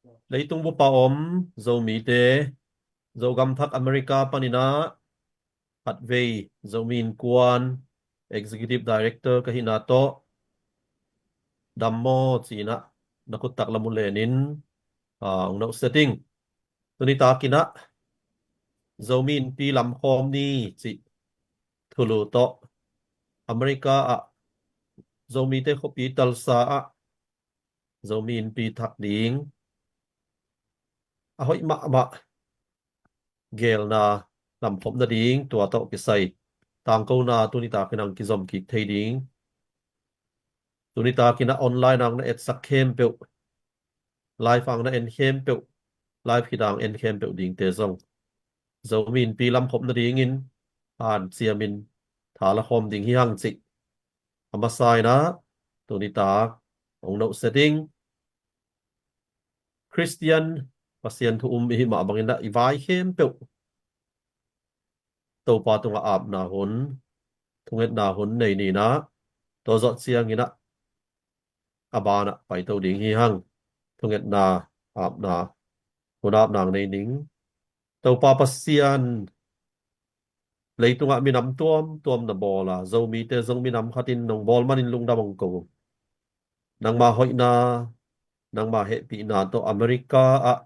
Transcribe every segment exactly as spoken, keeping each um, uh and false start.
Leitung bup a om Zomite, Zogam thak America panin ah khatvei Zomi Innkuan Executive Director ka hihna tawh dam maw ci-in ah na khuttak lam uh lenin, ah, hong nohset ing. Tuni takin ah Zomi Innpi lamkhawm ni cih thulu tawh America ah Zomite khuapi Tulsa ah Zomi Innpi thak ding a hoih mahmah geelna lamkhop nading tua tawh kisai tangkona tuni takin hong kizom kik thei ding. Tuni takin ah online ah na etsak khempeuh, live ah na en khempeuh, live khit ah en khempeuh dingte zong Zomi Innpi lamkhop nadingin hanciamin tha la khawm ding hi hang cih a masa in ah tuni tak hong nohset ing. Khristian Pasian thu um i hih mah bangin ah i vai khempeuh Topa tungah apna hun, thungetna hun nei ni in ah, tua zawh ciangin ah a banah paito ding hi hang. Thungetna, apna hun, apna nei ning. Topa Pasian leitungah minam tuamtuam na bawl a, Zomite zong minam khatin nong bawl manin lungdam hong ko. Nangma hoihna, nangma hehpihna tawh America ah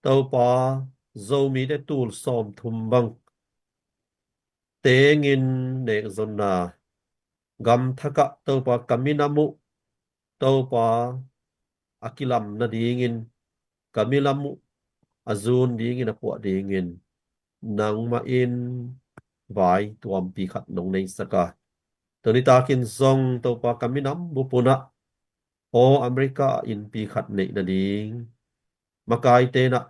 Topa Zomite tul sawmthum bang tengin nekzonna, gamthakah Topa ka minam uh Topa a kilam nadingin, ka minam uh a zun dingin, a puah dingin nangmah in vai tuampi khat nong neisak a, tuni takin zong Topa ka minam bup un ah aw America ah innpi khat neih nading makaite in ah,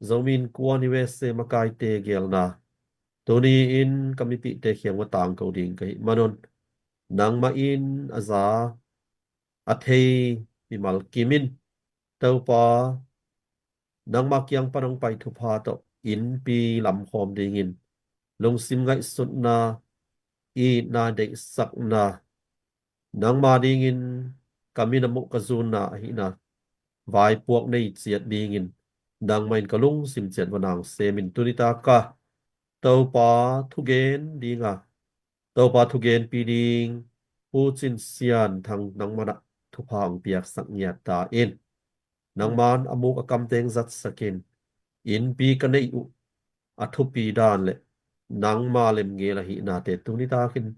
Zomi Innkuan U S A makaite geelna tuni-in ka mipihte kiang va tangko ding ka hih manun nangmah in a za a thei mimal kim in Topa nangma kiang pan hong pai thupha tawh innpi lamkhawm dingin lungsim ngaihsutna, itna, deihsakna, nangma dingin ka minam uh ka zunna ahihna vaipuak nei ciat dingin nangmah in ka lungsim ciat va nang semin tuni taka Topa thugen dinga, Topa thugenpi ding Pu Cin Sian Thang nangmah in ah thupha hong piaksak ngiat ta in. Nangman a muk a kamteng zatsakin innpi ka neih uh a thupi dan le nangma lemngel ahihnate tuni takin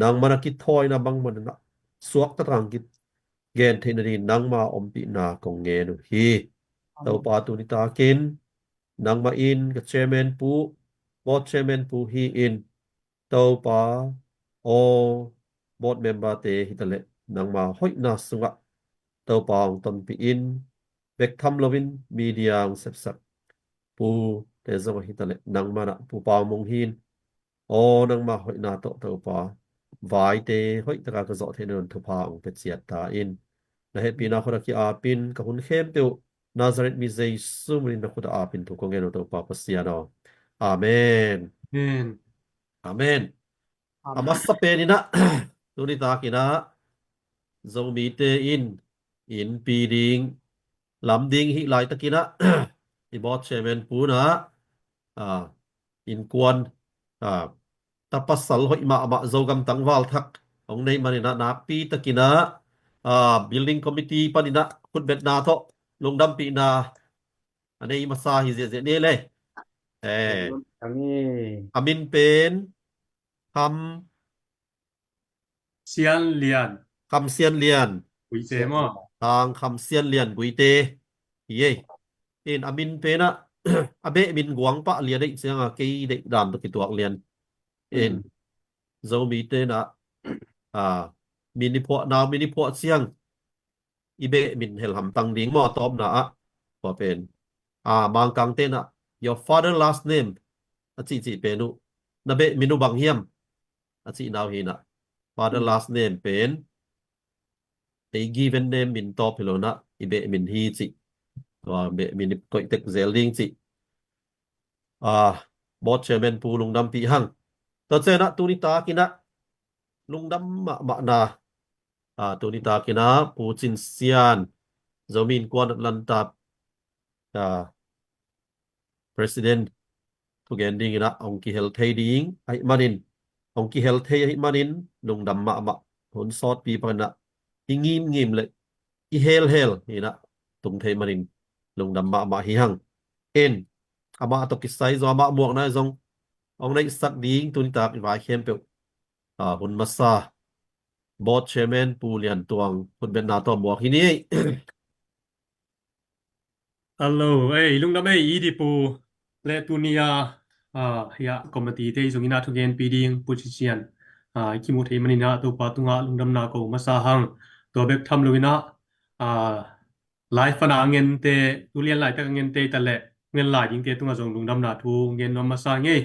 nangman a kithawina bangman in ah suakta tang kigen theih nading nangma ompihna kong ngen uh hi. Topa tuni takin nangmah in ka chairman pu, board chairman pu hi in Topa aw board memberte hitaleh nangma hoihna sungah Topa hong tonpih in bek tham loin media hong sepsak pute zong hitaleh nangmah in ah Pu Pau Mung hi in aw nangma hoihna tawh Topa vaite hoihtaka ka zawh theihna ding thupha hong pia ciat ta in. Na hehpihna khut a ki-apin ka hun khempeuh Nazareth mi Jesu min in na khut a apin thu kong ngen uh Topa Pasian aw. Amen. Amen. Amen. A masa pen in ah tuni takin ah Zomite in innpi ding lam ding hih laitakin ah i board chairman pu in ah, ah, innkuan, ah, tapasal hoih mahmah Zogam tangval thak hong neih manin ah nakpi takin ah, ah, building committee panin ah khutbetna tawh lungdampihna a nei masa hi ziahziah ni le. Eh, a min pen Kham Sian Lian. Kham Sian Lian. Guite maw? Tang Kham Sian Lian Guite. Hi ei. In a min pen ah a beh min guang pah lian ei cianga kei deih dan tawh kituak lian. In Zomite in ah, ah, min i phuah, nau min i phuah ciang i beh min hel hamtang ding maw a tawpna ah. Tua pen, ah, Mangkangte in ah your father last name a cihcih pen uh na beh min uh bang hiam a cihna uh hi in ah father last name pen ei given name min tawp hi lo in ah i beh min hi cih, tua beh min i koih tek zel ding cih, ah, board chairman pu lungdampih hang. Tua ciang ah tuni takin ah lungdam mahmahna, ah, tuni takin ah Pu Cin Sian Zomi Innkuan Atlanta ah, President thugen dingin ah hong kihel thei ding ahih manin, hong kihel thei ahih manin lungdam mahmah. Hun sawtpi panin ah i ngimngim le i helhel in ah tung thei manin lungdam mahmah hi hang. In amah tawh kisai zong amah muakna zong hong neihsak ding tuni tak i vai khempeuh, ah, hun masa Board Chairman Pu Lian Tuang khutbetna tawh muak hi ni. Hello, ei, lungdam ei, i di pu le tuni a, ah, hia committee te zong in ah thugenpi ding Pu Cin Sian, ah, i kimu thei manin ah Topa tungah lungdamna ko masa hang. Tua bek tham lo in ah, ah, live pan a ngente, tu lian laitak a ngente ta le ngen lai dingte tungah zong lungdamna thu ngen nuam masa ngei.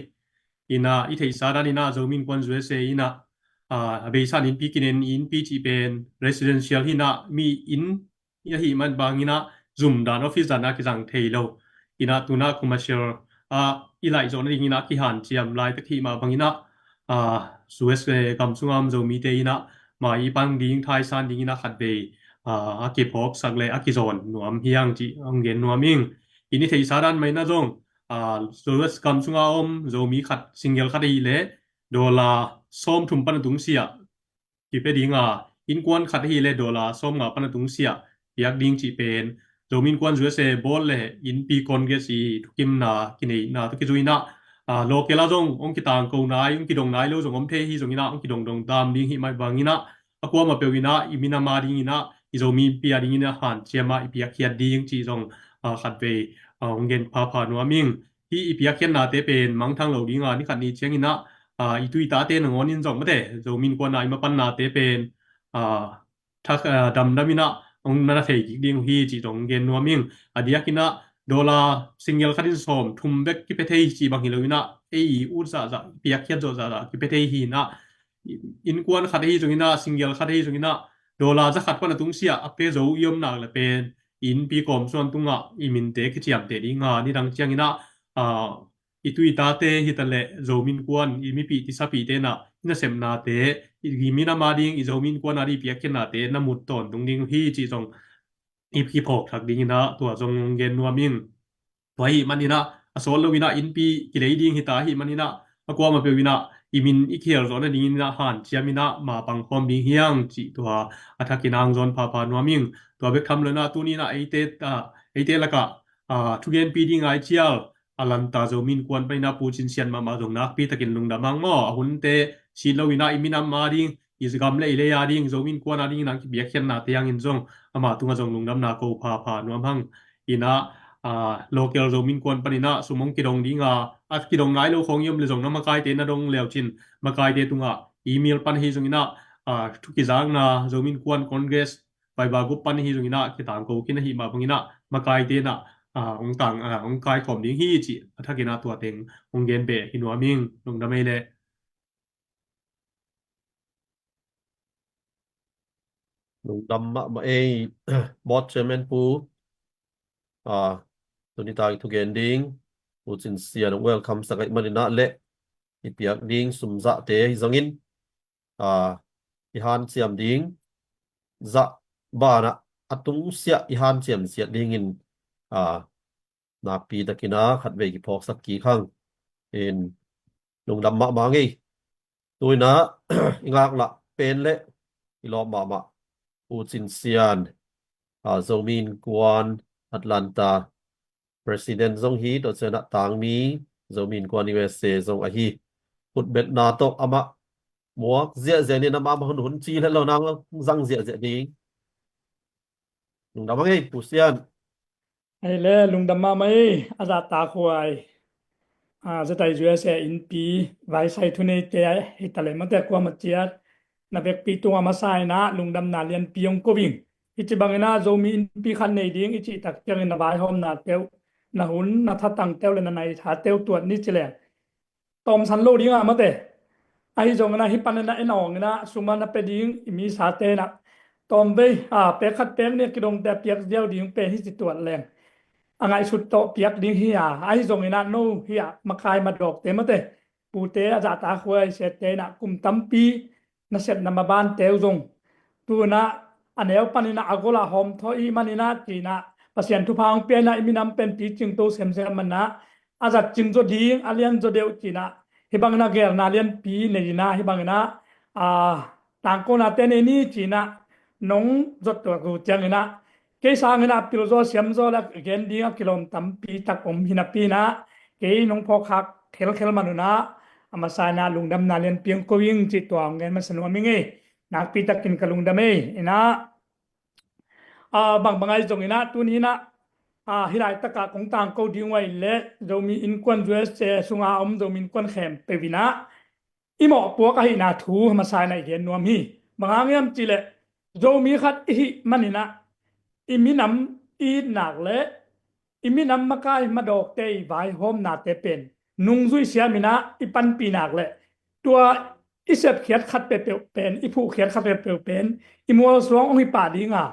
In ah i theihsa dan in ah Zomi Innkuan U S A in ah, ah, a beisa in innpi kinen, innpi cih pen residential hi in ah mi inn ahih man bangin ah zum dan, office dan a kizang thei lo. In ah tu in ah commercial a i laih zawh nadingin ah kihanciam laitak hi mah bangin ah, ah, U S A gam sunga om Zomite in ah mai i pang ding, thaisan dingin ah khatvei, ah, a kiphawksak le a kizawn nuam hi hang cih hong gen nuam ing. In i theihsa dan mah in ah zong, ah, U S gam sunga om Zomi khat, single khat ahih leh dollar sawmthum pan a tungsiah kipia ding a, innkuan khat ahih leh dollar sawmnga pan a tungsiah piak ding cih pen Zomi Innkuan U S A board le innpi congress i thukimna kineihna tawh kizui in ah, ah, local ah zong hong kitangko nai, hong kidong nai lo zong om thei hi zongin ah hong kidongdong tam ding hi mah bangin ah a kuamah peuh in ah i minam a dingin ah i Zomi innpi a dingin ah hanciam a i piakkhiat ding cih zong, ah, khatvei, ah, hong gen phapha nuam ing. Hih i piakkhiatnate pen mangthang lo ding a, ni khat ni ciangin ah, ah, i tu i tate nangawn in zong mate, Zomi Innkuan a i mapannate pen, ah, thak, ah, damdam in ah hong na thei kik ding uh hi cih zong hong gen nuam ing. A diakin ah dollar single khat in sawmthum bek kipia thei cih bang hi lo in ah, ei i ut zahzah, piakkhiat zawh zahzah kipia thei hi in ah, innkuan khat ahi zongin ah, single khat ahi zongin ah, dollar za khat pan a tungsiah a pia zo i om nak leh pen innpi kawmsuan tungah i minte kiciamteh ding a, nidang ciangin ah, ah, i tu i tate hi ta leh Zomi Innkuan, i mipih tisapihte in ah i nasepnate, i minam a ding, i Zomi Innkuan a ding i piakkhiatnate na mut tawntung ding uh hi cih zong i kiphawk thak dingin ah tua zong hong gen nuam ing. Tua ahih manin ah a sawt lo in ah innpi kilei ding hi ta ahih manin ah a kuamah peuh in ah i min i kihel zawh nadingin ah hanciam in ah ma pangkhawm ding hi hang cih tua a thakin ah hong zawn phapha nuam ing. Tua bek tham lo in ah tuni in ah eite, ah, eite lakah, ah, thugenpi ding a i cial a lanta Zomi Innkuan panin ah Pu Cin Sian mahmah zong nakpi takin lungdam hang maw. A hunte sit lo in ah i minam a ding, i gam le i lei a ding, Zomi Innkuan a dingin ah kipiakkhiatnate hangin zong ama tungah zong lungdamna ko phapha nuam hang. In ah, ah, local Zomi Innkuan panin ah sum hong kidong ding a, a kidong nai lo khawng i om leh zong na makaite na dong le uh cin, makaite tungah email pan ahi zongin ah, ah, thu kizakna Zomi Innkuan Congress Viber group pan ahi zongin ah kitangko khin ahih mah bangin ah makaite in ah, ah, hong tang, ah, hong kaikhawm ding hi cih a thakin ah tua teng hong gen beh hi nuam ing. Lungdam ei le. Lungdam mahmah ei, Board Chairman Pu. Ah, tuni tak i thugen ding Pu Cin Sian hong welcome sak ahih manin ah le i piak ding sum zahte hi zongin, ah, i hanciam ding zah banah a tungsiah i hanciam siat dingin, ah, nakpi takin ah khatvei kiphawksak kik hang. In lungdam mahmah ngei. Tu in ah i ngaklah pen le i lawp mahmah Pu Cin Sian, ah, Zomi Innkuan Atlanta President zong hi, tua ciangin ah tangmi Zomi Innkuan U S A zong ahi. Khutbetna tawh amah muak ziahziah ni, amah mah hun hun ci hlel lo, nang zang ziahziah ding. Lungdam hang ei, Pu Sian. Ei le, lungdam mahmah ei, a zahtakhuai. Ah, zetai U S A innpi, vaisai thuneite hi ta leh mate kuamah ciat na vekpi tungah masa in ah lungdamna lianpi hong ko ing. Hih ci bangin ah Zomi innpi khat nei ding i cih tak ciangin na vaihawmnate uh, na hun, na thatangte uh le na naithate uh tuat ni ci leng tawmsan lo ding a mate. Ahi zongin ah hih panin ah en awngin ah sum a na pia ding i misate in ah tawmvei, ah, pek khat pek nih a kidongte a piak ziau ding pen hi ci tuat leng a ngaihsut tawh piak ding hi a, ahi zongin ah no hi a makai madawkte mate, pute a zahtakhuai siate in ah kum tampi nasepna mabante uh zong tu in ah a neu panin ah a gol ah hawmthawh i hih manin ah ci in ah Pasian thupha hong pia in ah, i minam pen picing to semsem man ah, a zat cing zaw ding, a lian zaw deuh ci-in ah, hih bangin ah geelna lianpi nei in ah, hih bangin ah, aa, tangkonate nei ni ci-in ah, nong zot tuak uh ciangin ah, kei sangin ah pilzaw siamzaw le gen ding a kilawm tampi tak om hi napi-in ah, kei nong phawkkhak khelkhel man un ah, a masa in ah lungdamna lianpi hong ko ing cih tua hong gen masa nuam ing ei. Nakpi takin ka lungdam ei. In ah, aa, bangbang ahi zongin ah, tuni in ah, aa, hih laitak ah kong tangko ding uh ahih leh Zomi Innkuan U S A sunga om Zomi Innkuan khempeuh in ah i mawhpuak ahihna thu a masa in ah i gen nuam hi. Bang hang hiam cih leh, Zomi khat i hih manin ah, i minam i itna le i minam makai madawkte i vaihawmnate pen nungzui siam in ah i panpih nak leh, tua i sepkhiat khat peuhpeuh pen, i phuhkhiat khat peuhpeuh pen i mualsuang hong hi pah ding a,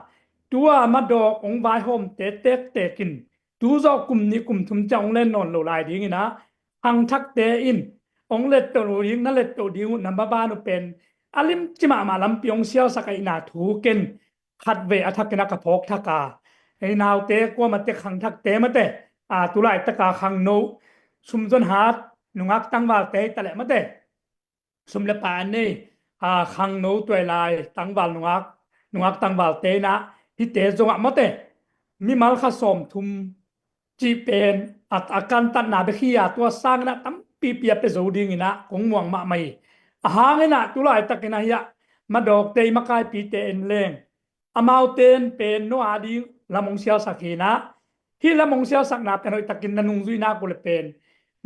tua madawk hong vaihawmte tektek in tu zawh kum nih kum thum ciang hong len nawn lo lai dingin ah, khangthakte in hong lettoh lo ding, na lettoh ding uh, na maban uh pen a limci mahmah lampi hong sialsak ahihna thu ken khatvei a thakin ah ka phawk thak a. Ei naute, kuamate, khangthakte mate, aa, tu laitak a khangno, sum zon hat, nungak tangvalte hi ta leh mate, sum le pai a nei, aa, khangno, tuailai tangval, nungak, nungak tangvalte in ah, hihte zong ah mate, mimal kha sawmthum cih pen a, a kantatna bek hi a, tua sangin ah tampipi a pia zo dingin ah kong muang mahmah hi. A hangin ah tu laitakin ah hih ah madawkte, i makaipite en leng, amaute in pen no a ding lam hong sialsak hi in ah, hih lam hong sialsakna pen hoihtakin na nungzui nak uh leh pen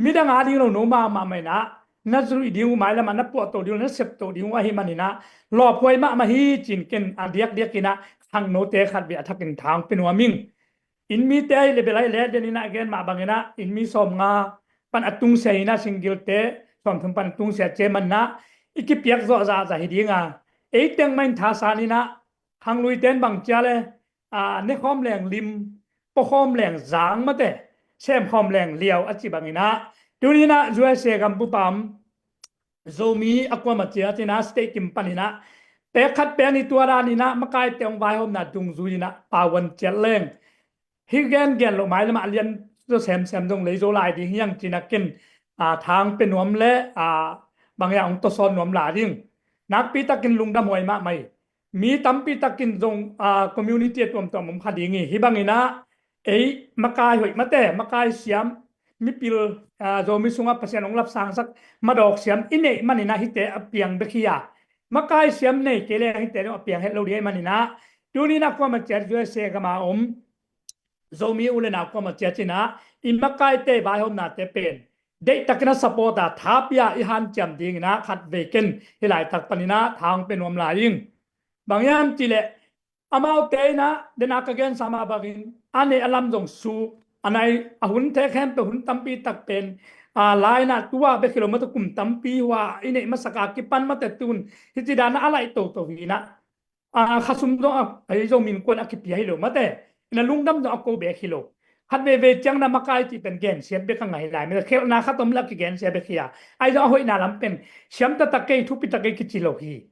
midang a ding lo, no mahmah in ah na zuih ding uh, mailam ah na puahto ding uh, na septo ding uh ahih manin ah lawphuai mahmah hi ci-in ken a diakdiakin ah khangnote khatvei a thakin tha hong pia nuam ing. Inn mite ahih leh bel ahih leh, den in ah gen mah bangin ah, inn mi sawmnga pan a tungsia hi in ah, single-te sawmthum pan a tungsia ci ahih manin ah, i kipiak zawh zahzah hi ding a, ei teng mah in thasan in ah, khangluite in bang ci a leh, aa, ne khawm leng lim, pua khawm leng zang mate, sem khawm leng liau a cih bangin ah, tuni in ah U S A gam bup a om Zomi a kuamah ciat in ah, state kim panin ah, pek khat pek nih tua danin ah makaite hong vaihawmna dungzui in ah pauan ciat leng, hih gengen loh, mailam ah a lian zaw semsem zong lei zo lai ding hi hang ci-in ah ken, aa, tha hong pia nuam le, aa, bang hiam, hong tawsawn nuam lai ding. Nakpi takin lungdam huai mahmah hi. Mi tampi takin zong, aa, community a tuamtuam om kha ding hi. Hih bangin ah ei makai hoih mate, makai siam, mipil, aa, Zomi sungah Pasian hong lapsangsak madawk siam i neih manin ah hihte a piang bek hi a, makai siam nei kei leng hihte zong a piang het lo ding ahih manin ah, tuni in ah kuamah ciat U S A gam a om Zomi u le nau kuamah ciat in ah i makaite vaihawmnate pen deihtakin a support a, tha pia i hanciam dingin ah khatvei ken hih laitak panin ah tha hong pia nuam lai ing. Bang hiam cih leh, amaute in ah, den a ka gensa mah bangin, a neih a lam zong suk, a nai a hun te khempeuh, hun tampi tak pen, aa, lai in ah tua bek hi lo mate, kum tampi hua i neih masak a kipan mate, tun hih ci dan a laih toto hi in ah, aa, khasum zong a, ei Zomi Innkuan a kipia hi lo mate, in ah lungdam zong a ko bek hi lo. Khat veivei ciang in ah makai cih pen gensiat bek a ngah hi lai mate, khelhna khat om leh a kigensia bek hi a, ahi zong a hoihna lam pen siam taktak kei, thupi taktak kei kici lo hi.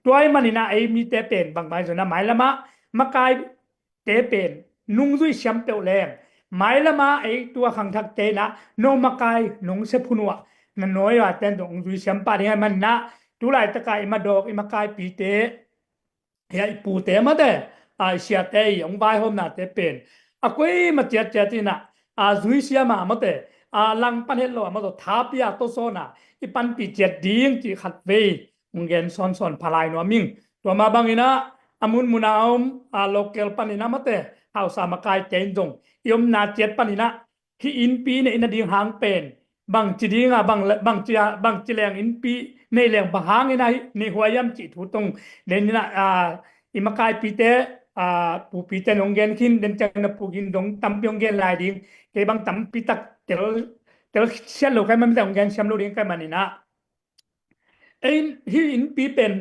Tua ahih manin ah ei mite pen bangmah zong in ah mailam ah makaite pen nungzui siam peuh leng, mailam ah ei tua khangthakte in ah no makai nong sep hun uh ah, na nawi a ten zong hong zui siam pah ding ahih manin ah, tu laitak a i madawk, i makaipite, hih a i pute mate, a, i siate i hong vaihawmnate pen a koimah ciatciat in ah, a, zui siam a mate, a, langpan het lo a mate, tha pia tawsawn a i panpih ciat ding cih khatvei hong gen sawnsawn pha lai nuam ing. Tua mah bangin ah, a munmun a om, a, local panin ah mate, hausa makaite in zong i omna ciat panin ah, hih innpi neih nading hang pen bangci ding a, bang le, bangci a, bangci leng innpi neih leng bang hangin a hih neih huai hiam cih thu tawh, den in ah, a, i makaipite, a, pupite in hong gen khin, den ciang na pu gin dong tampi hong gen lai ding, kei bang tampi tak tel, tel siat lo ka hih man, hong gen siam lo ding ka hih manin ah, ei, hih innpi pen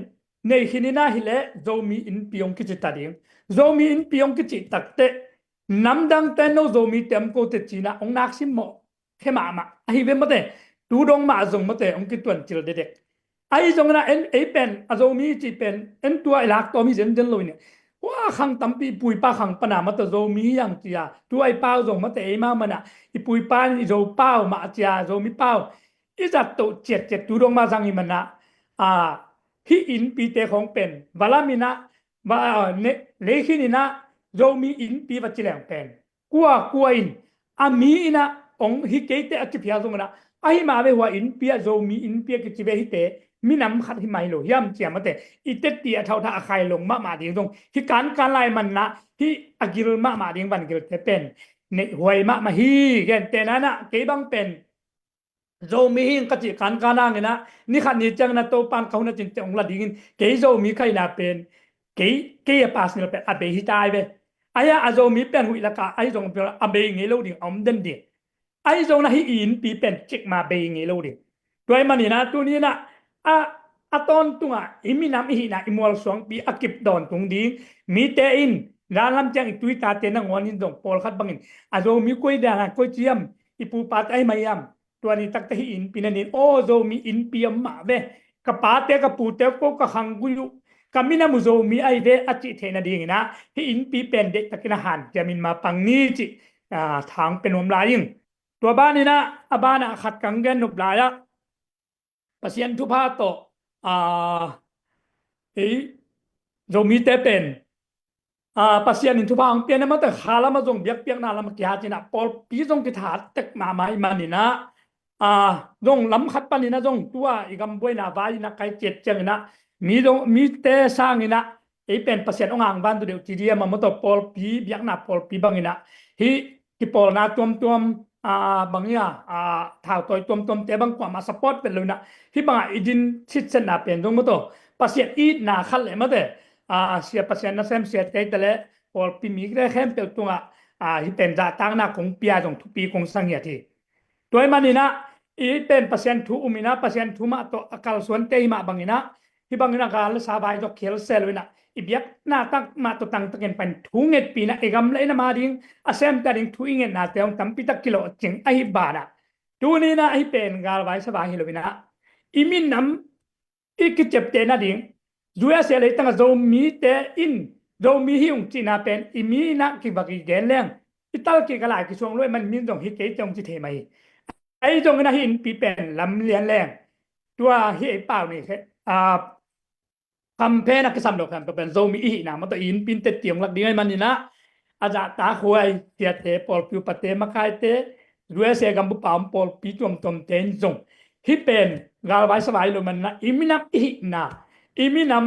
neih khin in ah hi leh Zomi innpi hong kici ta ding. Zomi innpi hong kici takteh, namdangte in no Zomite om ko teh ci-in ah hong nak simmawh khe mahmah ahi ve mate, tu dong mah zong mate hong kituancil dekdek. Ahi zongin ah en, ei pen a Zomi cih pen en tua i lak tawm hi zenzen lo in ah, tua khang tampi i pu i pa khang pana mate Zomi hi hang cia, tua i pau zong mate eima mana i pu i pa in i Zo pau mah cia, Zomi pau i zat toh ciatciat tu dong mah zang i mana, a, hih innpite khong pen va lam ina, va, ne, leikhin ina Zomi innpi va ci leng pen kua kua in a mi ina ong hi keite a ci phial zong ina, ahi mah ve hua innpi ah Zomi innpi a kici ve hite minam khat hi mah hi lo hiam cia mate i tetti a thauthah a khai long mahmah ding zong hi kankan lai manna hi a gil mahmah ding van gilte pen neih huai mahmah hi. Gente nana kei bang pen Zomi hi ing ka cih kankan hang ina ni khat ni ciang ina Topan ka hun a cin ciang ong la dingin kei Zomi ka hina pen kei, kei a personal pen a bei hi tai ve. Ahi a Zomi pen huih laka ahi zong a bei ngei lo ding a om den ding. Ahi zong na hih i innpi pen cikmah bei ngei lo ding. Tua i man ina tuni ina a, a tawntunga i minam i hihna i mualsuangpi a kip dawntung ding mite in dan lam ciang i tuitate nangawn in zong pawlkhat bangin a Zomi koi dana koi ciam i pupate ahi mah hiam? Tua ni takte hih innpi na nin aw Zomi innpi om mah ve. Ka pate ka pute ko ka khanggui uh ka minam uh Zomi ahi ve a cih theih nadingin ah hih innpi pen deihtakin a hanciamin mapang ni cih, ah, thang pe nuam lai ing. Tua banin ah a banah khat kang gen nop lai ah Pasian thupha tawh, ah, ei Zomite pen, ah, Pasian in thupha hong pian a mate kha lam a zong biakpiakna lam a kihat in ah pawlpi zong kithat tek mahmah i manin ah, ah, zong lam khat panin ah zong tua i gam buaina vai in ah kai ciat ciangin ah mi zong mite sangin ah ei pen Pasian hong angvan tu deuh ci diam a mawtaw pawlpi biakna pawlpi bangin ah hih kipawlna tuamtuam, ah, bang ia, ah, thautawi tuamtuamte bang kuamah support vet lo in ah hih bangah i din sitsetna pen zong mawtaw Pasian itna khat leh mate, ah, sia Pasian nasem siate hi ta leh pawlpi mite khempeuh tungah, ah, hih pen zahtakna kong pia zong thupi kong sang hiat hi. Tua i manin ah i pen Pasian thu um in ah Pasian thu mah tawh a kalsuante hi mah bangin ah hih bangin ah gal le sa vai zong khial se lo in ah i biakna tak mah tawh tangtakin pan thu ngetpi in ah i gam le i nam a ding a semte a ding thu i ngetnate hong tampi tak kilawhcing ahi banah tuni in ah hih pen galvai savai hi lo in ah i minam i kiciapteh nading U S A leitangah Zomite in Zomi hi ung cihna pen i mi in ah kivak i gen leng i tal kik a lai kisuang luai man min zong hi kei ciang ci thei mah hi. Ei zong in ah hih innpi pen lam lian leng tua hih ei pau ni khe, ah, kam phen a kisam lo khempeuh pen Zomi i hihna mawtaw i innpi in tette hong lak ding ahi manin ah a zahtak huai siate pawlpi upate makaite U S A gambup a om pawlpi tuamtuamte in zong hih pen galvai savai lo manin ah i minam i hihna i minam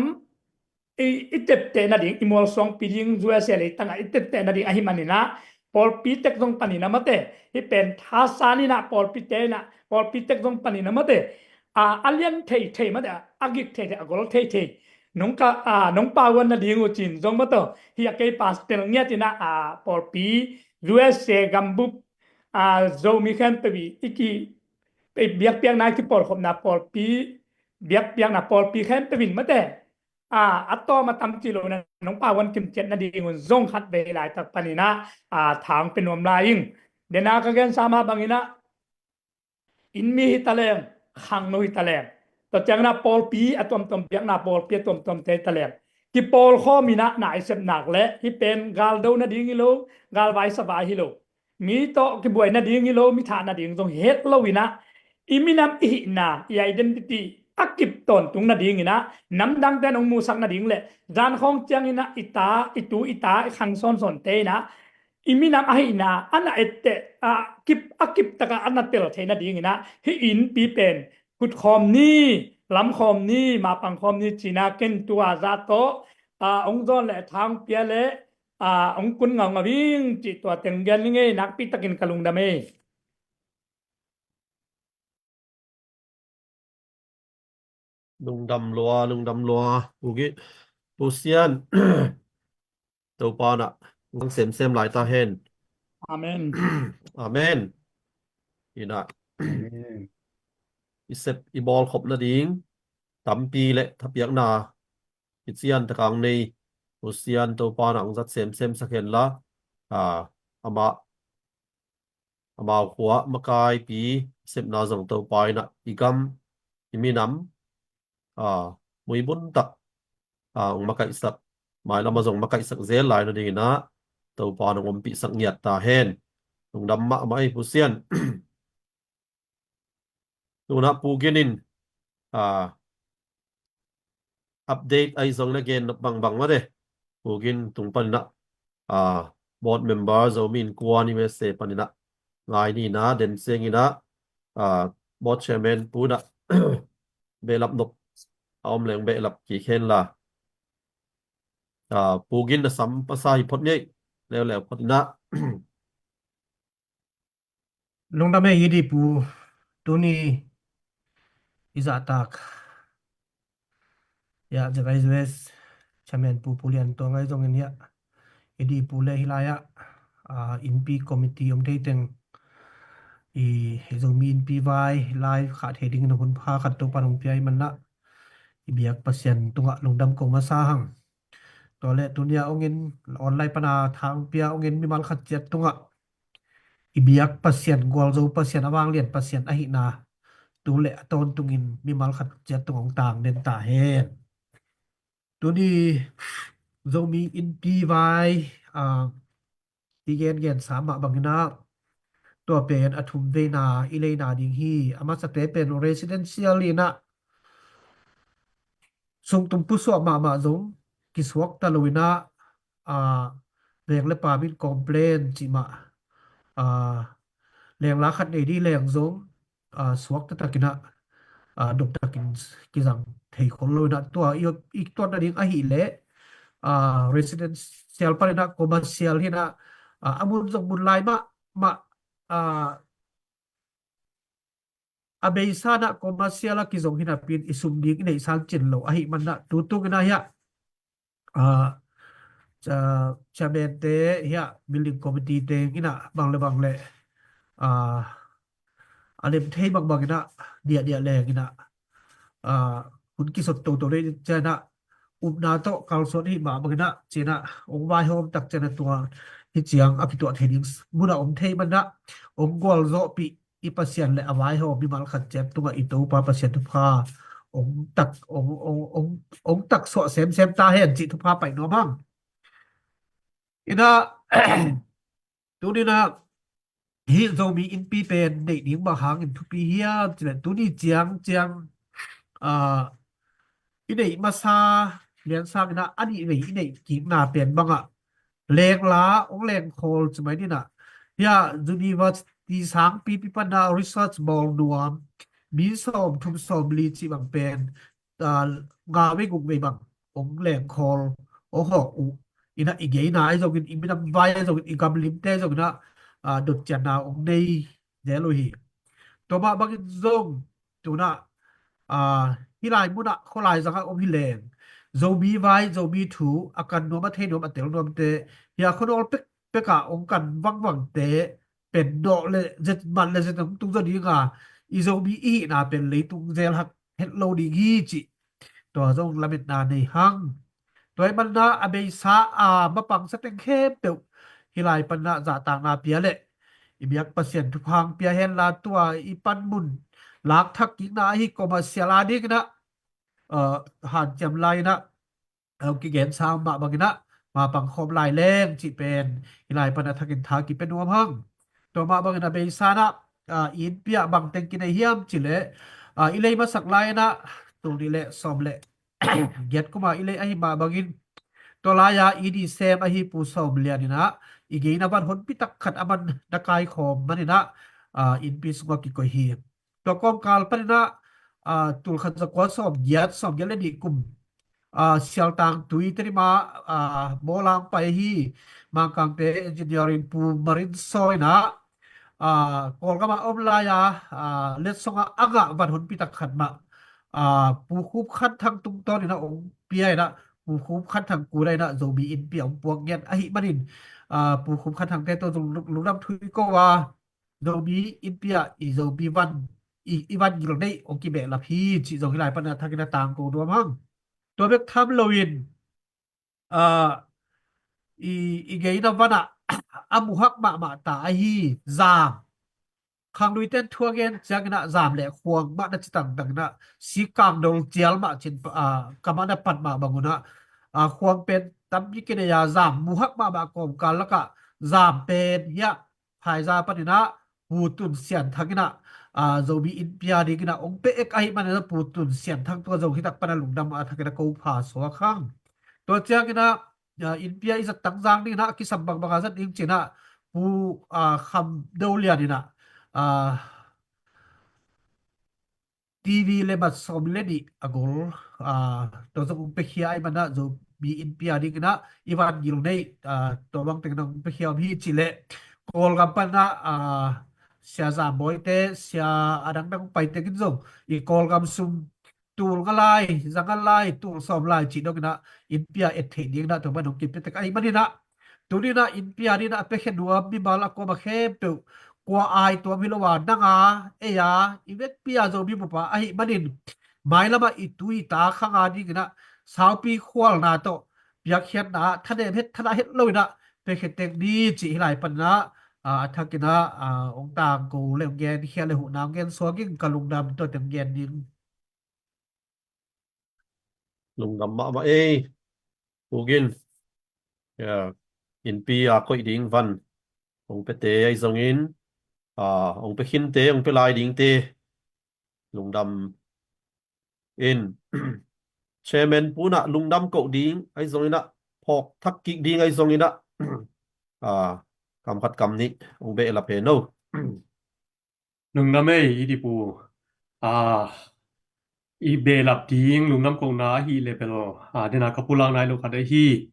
i, i tepteh nading i mualsuangpi ding U S A leitangah i tepteh nading ahi manin ah pawlpi tek zong panin ah mate hih pen thasan in ah pawlpite in ah pawlpi tek zong panin ah mate, a, a lian theithei mate a gik theithei a gol theithei nong ka, a, nong pauan nading uh cin zong mawtaw hih a kei pastor ngiat in ah, a, pawlpi U S A gambup, a, Zomi khempeuh i ki biakpiakna i kipawlkhopna pawlpi biakpiakna pawlpi khempeuh in mate, a, a tawm a tam ci lo na nong pauan kimciat nading un zong khat vei laitak panin ah, a, thang pe nuam lai ing. Dena ka gensa mah bangin ah innmi hi ta leng khangno hi ta leng tua ciangin ah pawlpi a tuamtuam biakna pawlpi a tuamtuamte hi ta leng kipawlkhawm in ah na i sep nak leh hih pen galdo nading hi lo galvai savai hi lo mi tawh kibuai nading hi lo mi thah nading zong het lo in ah i minam i hihna i identity a kip tawntung nadingin ah namdangte in hong musak nading le zan khawng ciangin ah i ta i tu i ta i khang sawnsawnte in ah i minam ahihna a na etteh a kip a kip takah a na tel thei nadingin ah hih innpi pen kutkhawm ni lamkhawm ni mapangkhawm ni cina ken tua zah tawh, a, hong zawn le thang pia le, a, hong kun ngaungau ing cih tua teng gen ni ngei nakpi takin ka lungdam ei. Lungdam lua, lungdam lua. Ugi, Pasian Topa na nang semsem lai ta hen. Amen. Amen. Ina. Amen. I sep i bawl khop nading tampi le thapiakna i cian takang nei Pasian Topa na ang zat semsem sak hen la, a, ama amau khua makaipi sepna zong Topa ina i gam i minam, a, muibun tak, a, hong makaihsak mailam a zong makaihsak zel lai nadingin ah Topa nong ompihsak ngiat ta hen. Lungdam mahmah ei Pu Sian. Tunah Pu Gin in ah update ahi zong na gen bangbang mah de. Pu Gin tung panin ah ah board member Zomi Innkuan U S A panin ah ngai ni na den ciangin ah ah board chairman Pu in ah behlap nop a om leng behlap kik hen la. Ah, Pu Gin na sam pasa hi phot ngei leuleu phot in ah. Lungdam ei i di Pu, tuni i zahtak ya Z I Z S chairman Pu Pu Lian Tuang ahi zongin ya i di Pu le hi lai ah ah innpi committee om thei teng i Zomi Innpi vai lai khah thei dingin hun pha khat Topa nong pia i man ah i biak Pasian tungah lungdam ko masa hang. Tua le tuni a ong in online pana thang pia ong in mimal khat ciat tungah i biak Pasian, gualzo Pasian, a vanglian Pasian ahihna tu le a tawntungin mimal khat ciat tung ong tang den ta hen. Tuni Zomi Innpi vai ah i gengen sa mah bangin ah tua pen a thum veina i leina ding hi. A masate pen residential in ah sungtum pusuak mahmah zong kisuak ta lo in ah ah veng le pam in complain cih mah ah lengla khat nei dih leng zong ah suak taktak in ah ah doptakin kizang thei khol lo in ah tua i, i tuat nading ahih leh ah residential panin ah commercial hi in ah ah a mun zong mun lai mahmah ah a beisa in ah commercial a kizong hi napi in i sum ding i neih sang cin lo ahih man ah tu tung in ah hiah ah chairman te hiah building committee teng in ah bang le bang le ah a lem thei bangbang in ah diahdiah leng in ah ah hun kisot toto le cian ah upna tawh kalsuan hi mah bangin ah cian ah ong vaihawm tak cian ah tua hi ciang a kituah thei ding mun ah om thei man ah ong gualzawhpih i Pasian le a vaihawm mimal khat ciat tungah i Topa Pasian thupha ong tak ong ong ong ong tak suah semsem ta hen cih thupha pai nuam hang. In ah tuni in ah hih Zomi Innpi pen neih ding bang hangin thupi hiam cih leh tuni ciang ciang ah i neih masa lian sangin ah a nih vei i neih kikna pen bangah lengla ong lengkhawl ci mai ni in ah hiah university sangpipi pana research bawl nuam mi sawm thum sawm li cih bang pen ah nga vei guk vei bang ong lengkhawl ong hawk uh in ah i geina ahi zongin i minam vai ahi zongin i gamlimte ahi zongin ah ah dotcianna ong nei zel uh hi. Tua mah bangin zong tun ah ah hih lai mun ah khualai zang ah om hi leng Zomi vai Zomi thu a kan nuam a thei nuam a tel nuamte hiah khuanawl pek pek ah ong kan vangvangte pen dawh le zet man le zet ong tung zaw ding a i Zomi i hihna pen leitung zel hak het lo ding hi cih tua zong lametna nei hang. Tua ahih man ah a beisa a mapangsa teng khempeuh hih lai pan ah zahtakna pia le i biak Pasian thupha ong pia hen la tua i panmun lak thak kikna ahi commercial a dingin ah ah hanciam lai in ah a kigen sa mah bangin ah mapang khawm lai leng cih pen hih lai pan ah thakin tha kipia nuam hang. Tua mah bangin a beisa in ah ah i innpi ah bang teng kinei hiam cih leh ah i lei masak lai in ah tul nih le sawm le giat kum a i lei ahi mah bangin tua lai ah i di sem ahi Pu Sawm Lian in ah i geina van honpi tak khat a man na kaikhawm man in ah ah innpi sungah kikoih hi. Tua kawmkal panin ah ah tul khat za kua sawm giat sawm giat le nih kum ah Sialtang tui Tedim ah ah Mawlang pai hi. Mangkangte engineering Pu Marin Saw in ah ah Kawlgam ah om lai a ah letsong ah a ngah van honpi tak khat mah ah Pu Khup Khan Thang tungtawn in ah ong pia in ah Pu Khup Khan Thang kul ah in ah Zomi Innpi ah ong puak ngiat ahih manin ah Pu Khup Khan Thangte tawh zong lungdam thu i ko a Zomi Innpi ah i Zomi van i, i van gil neih ong kibehlap hi cih zong hih lai pan ah thakin a tangko nuam hang. Tua bek tham loin ah i, i geina van ah a muhak mahmah ta ahi zam khangluite in thu a gen ciangin ah zam le khuang mah na ci tangtang in ah sikang dol cial mah cin ah kamah na pat mah bangun ah ah khuang pen tampi kinei a zam muhak mahmah kawmkal lakah zam pen hiah Phaizar paninah Pu Tun Sian Thang inah, ah, Zomi Innpi a dinginah hong pia ek ahih maninah Pu Tun Sian Thang tua Zo hitak pana lungdam a thakinah ko pha suak hang. Tua cianginah, ah, Innpi a i zat tangzang dinginah a kisam bangbang a zat ding cinah Pu, ah, Kham Do Lian inah, ah, T V le mat sawm le nih a gol, ah, tua zong hong piakhia ahih manah Zomi Innpi a dinginah i van gil nei, ah, tua bang tengin hong piakhia om hi cih leh Kawlgam panah, ah, Sia Zam Bawi te, sia a dangdang hong pai tengin zong i Kawlgam sum tul nga lai, za nga lai, tul sawm lai cih donginah Innpi a et theih dinginah tua man hong kipia tek ahih maninah Tuninah Innpi a dinah a piakhia nuam mimal a kuama khempeuh kua ai tuam hi lo a nanga ei a i vekpi a Zomi bup a ahih manin mailamah i tu i ta khang a dinginah saupi khualna tawh piakkhiatna ah thanem het thadah het loinah piakhia tek ni cih hi lai paninah, ah, a thakinah, ah, hong tangko le hong genkhia le huhna hong gensuak in ka lungdam tua teng gen ding. Lungdam mahmah ei. Pu Gin. Ya. Innpi a koih ding van hong piate ahi zongin, ah, hong pia khinte, hong pia lai dingte lungdam in. Chairman Pu inah lungdam koh ding ahi zonginah, phawk thak kik ding ahi zonginah, ah, kam khat kam nih hong behlap hen o. Lungdam ei, i di Pu. Ah, i behlap ding lungdam kohna ahi le bel, ah, dena ka pulak nai lo khat ahi.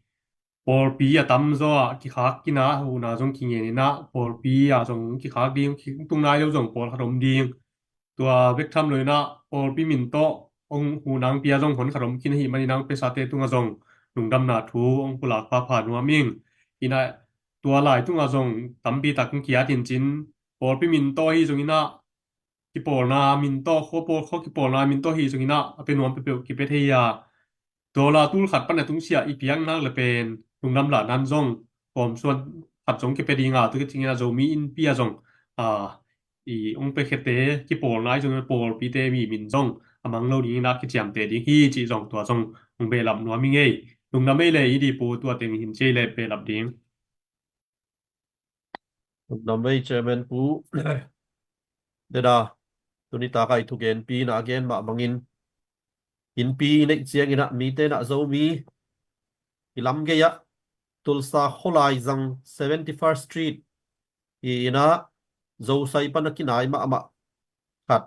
Pawlpi a tamzaw ah kikhak kina huhna zong kingen inah, pawlpi a zong kikhak ding, tung nai lo zong pawl khat om ding. Tua bek tham lo inah pawlpi min tawh hong huhna hong pia zong hon khat om khin ahih manin hong piasate tungah zong lungdamna thu hong pulak phapha nuam ing. Inah tua lai tungah zong tampi tak hong kiat in cin, pawlpi min tawh ahi zonginah kipawlna min tawh, khua pawl khua kipawlna min tawh ahi zonginah a pia nuam peuhpeuh kipia thei a, dollar tul khat pan a tungsiah i piaknak le pen lungdam lahna in zong kawmsuan khat zong kipia dinga, tua khit ciangin a Zomi Innpi a zong, ah, i hong piakhiate kipawlna ahi zongin pawlpite mi min zong a mang lo dingin a kiciamteh ding hi cih zong tua zong hong behlap nuam ing ei. Lungdam ei le i di Pu, tua teng hin ci ei le behlap ding. Lungdam ei Chairman Pu. Deda, tuni taka i thugenpi na a gen mah bangin, innpi i neih ciangin ah mite na Zomi i lam gei ah Tulsa khualai zang seventy-first Street hi in ah Zosai pan a kinai mahmah khat,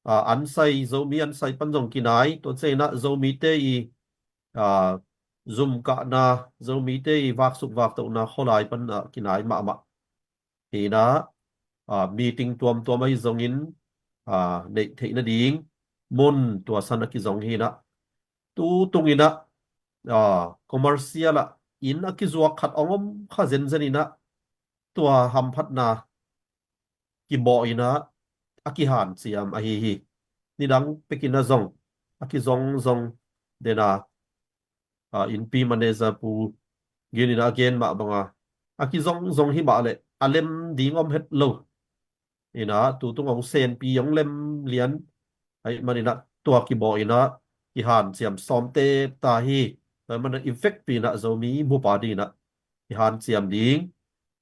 ah, ansai, Zomi ansai pan zong kinai, tua ciangin ah Zomite i, ah, zum kahna, Zomite i vaksuk vaktohna khualai pan a kinai mahmah hi in ah, ah, meeting tuamtuam ahi zongin, ah, neih theih nading mun tua san a kizong hi in ah, tu tung in ah, ah, commercial ah inn a kizuak khat hong om kha zenzen in ah, tua hamphatna kibawh in ah a kihanciam ahi hi. Nidang pekin ah zong a kizongzong den a, ah, innpi manager Pu Gin in ah a gen mah banga, a kizongzong hi mah leh a lem ding om het lo. In ah tu tung hong senpi hong lem lian ahih manin ah tua kibawh in ah kihanciam sawm tep ta hi. Tua ahih manin ah i vekpi in ah Zomi bup a ding in ah kihanciam ding,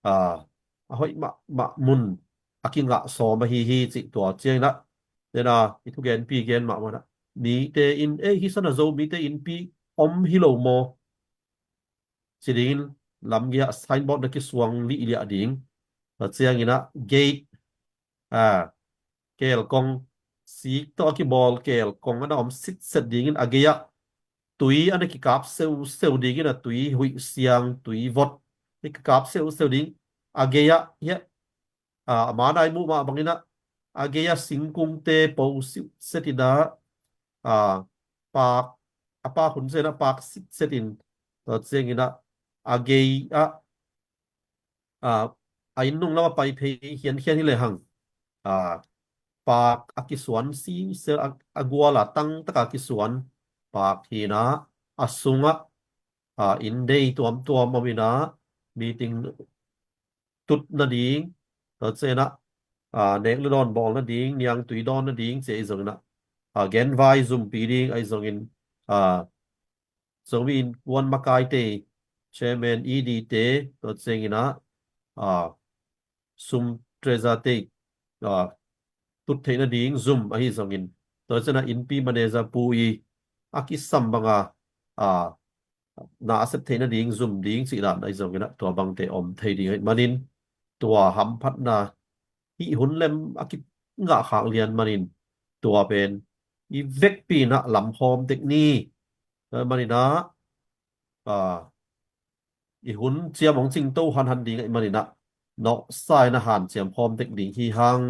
ah, a hoih mahmah mun a kingah sawm ahi hi cih tua ciangin ah, den a i thugenpi gen mahmah in ah, mite in, ei, hi san a Zomite innpi om hi lo maw ci dingin lam gei ah signboard na kisuang lihliah ding. Tua ciangin ah gate, ah, kelkong, sik tawh a kibawl kelkong a na om sitset dingin a gei ah tui a na kikap seuseu dingin, a tui huih siang, tui vot na kikap seuseu ding. A gei ah hiah, ah, a manai muh mah bangin ah a gei ah singkungte po siuhset in ah, ah, pak, a pak hun ciangin ah pak sitset in, tua ciangin ah a gei ah, ah, a inn nung lam a pai phei khiankhian hi lehang, ah, pak a kisuan sisel, a, a gual a tang taka kisuan pak hi in ah, a sungah, ah, inndei tuamtuam om in ah, meeting tut nading, tua ciangin ah, ah, nek le dawn bawl nading, niangtui dawn nading ci ahi zongin ah, ah, genvai zumpi ding ahi zongin, ah, Zomi Innkuan makaite chairman E D te, tua ciangin ah, a, sum treasurer te, a, tut theih nading zum ahi zongin, tua ciangin ah innpi manager pu i a kisam banga, a, na a sep theih nading zum ding cih dan ahi zongin ah tua bangte om thei ding ahih manin tua hamphatna hih hun lem a kingah khak lian manin tua pen i vekpi in ah lamkhawm tek ni. Tua manin ah, a, i hun ciam hong cingto hanhan ding ahih manin ah nawhsa in ah hanciam khawm tek ding hi hang.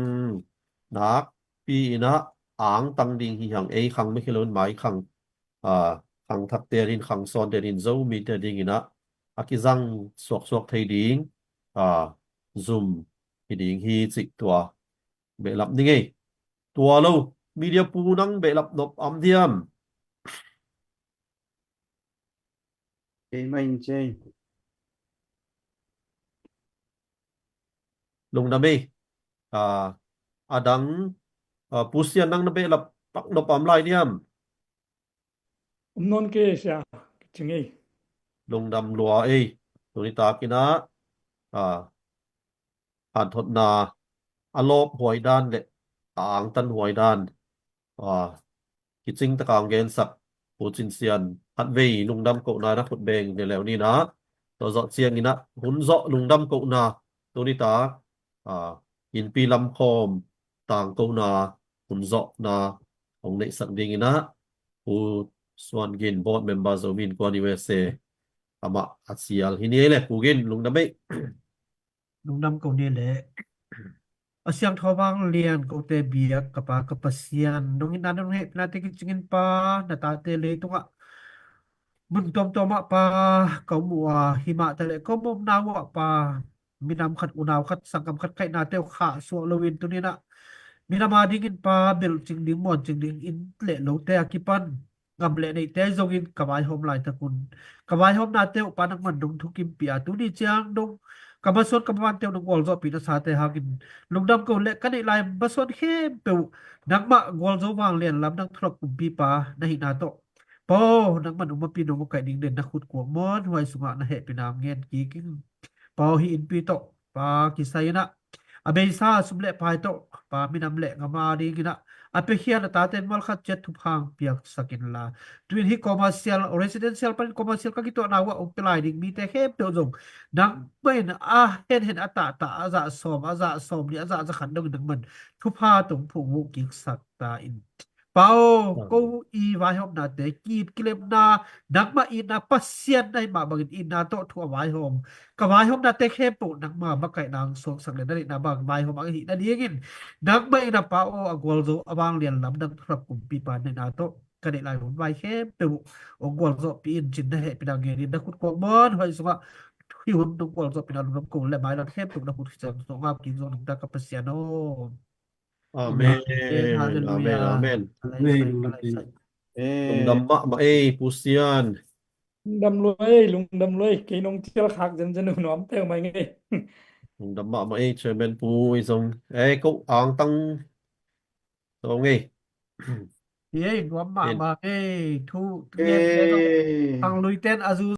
Nakpi in ah angtang ding hi hang, ei khang bek hi loin mai khang, a, khangthakte adingin, khangsawnte adingin, Zomite adingin ah a kizang suaksuak thei ding, a, zum hi ding hi cih tua behlap ni ngei. Tua lo, media pu nang behlap nop om diam? Kei mah in cei. Lungdam ei. A, a dang, a, Pu Sian nang na behlap pak nop om lai diam? Om nawn kei sia, ka ci ngei. Lungdam lua ei. Tuni takin ah, a, hanthotna a lawp huai dan le a angtan huai dan, a, kicing taka hong gensak Pu Cin Sian, khatvei lungdam kohna na khut beng leuleu ni in ah, tua zawh ciangin ah hun zawh lungdam kohna tuni tak, a, innpi lamkhawm tangkona hun zawhna hong neihsak dingin ah Pu Suan Gin, board member Zomi Innkuan U S A, amah a sial hi ni ei le, Pu Gin, lungdam ei. Lungdam ko ni le. A siangtho vanglian kote biak ka Pa ka Pasian, nong itna nong hehpihna te kicingin Pa, na tate leitungah mun tuamtuamah Pa ka um uh a, himah taleh ka um omna uh ah Pa, minam khat, unau khat, sanggam khat kaihnate uh khahsuah loin tuni in ah minam adingin Pa belhcing ding, muancing ding inn le lote a kipan gam le neihte zongin ka vaihawm laitak un, ka vaihawmnate uh Pa nangman nong thukimpih a, tuni ciang dong ka masuan ka mavante uh nong gualzawhpih nasate hangin lungdam ko le, ka neih lai masuan khempeuh nangmah gualzo vanglian lamdang thulak kumpipa na hihna tawh Pa aw, nangman umapi nong makaih ding den na khut kuak muanhuai sungah na hehpihna ngen kik in. Pa aw, hih innpi tawh Pa kisai in ah a beisa sum le pai tawh Pa minam le gam adingin ah a piakhia na tate mual khat ciat thupha hong piaksak inla, tu-in hih commercial, residential panin commercial ka kituahna uh ah hong pia lai ding mite khempeuh zong nangmah in a henhen a tahtah, a zah sawm, a zah sawmnih, a zah zakhat dongin nangman thupha tawh hong phungvuh kiksak ta in. Pa aw, ko i vaihawmnate, ki-it kilemna, nangmah itna Pasian na hih mah bangin itna tawh thu a vaihawm, ka vaihawmnate khempeuh nangma makaihna hong suaksak le na deihna bang vaihawm a hih nadingin nangmah in a Pa aw, a gualzo a vanglian lamdang thulak kumpipa na hihna tawh ka neih lai hun vai khempeuh hong gualzawhpih in cin na hehpihna ngenin na khut kuak muanhuai sungah hih hun nong gualzawhpihna lungdam ko le, mailam khempeuh na khut kician sungah ngap kik zong nangta ka Pasian aw. Amen. Amen. Halleluiah. Amen. Amen. Lungdam mahmah ei, Pu Sian. Lungdam lua ei, lungdam lua ei. Kei nong cial khak zenzen uh nuam peuhmah ing ei. Lungdam mahmah ei, Chairman Pu i zong. Ei, ko angtang zong ei. Hi ei, nuam mahmah ei. Thu ngen ei zong. Ei. Tangluiten a zu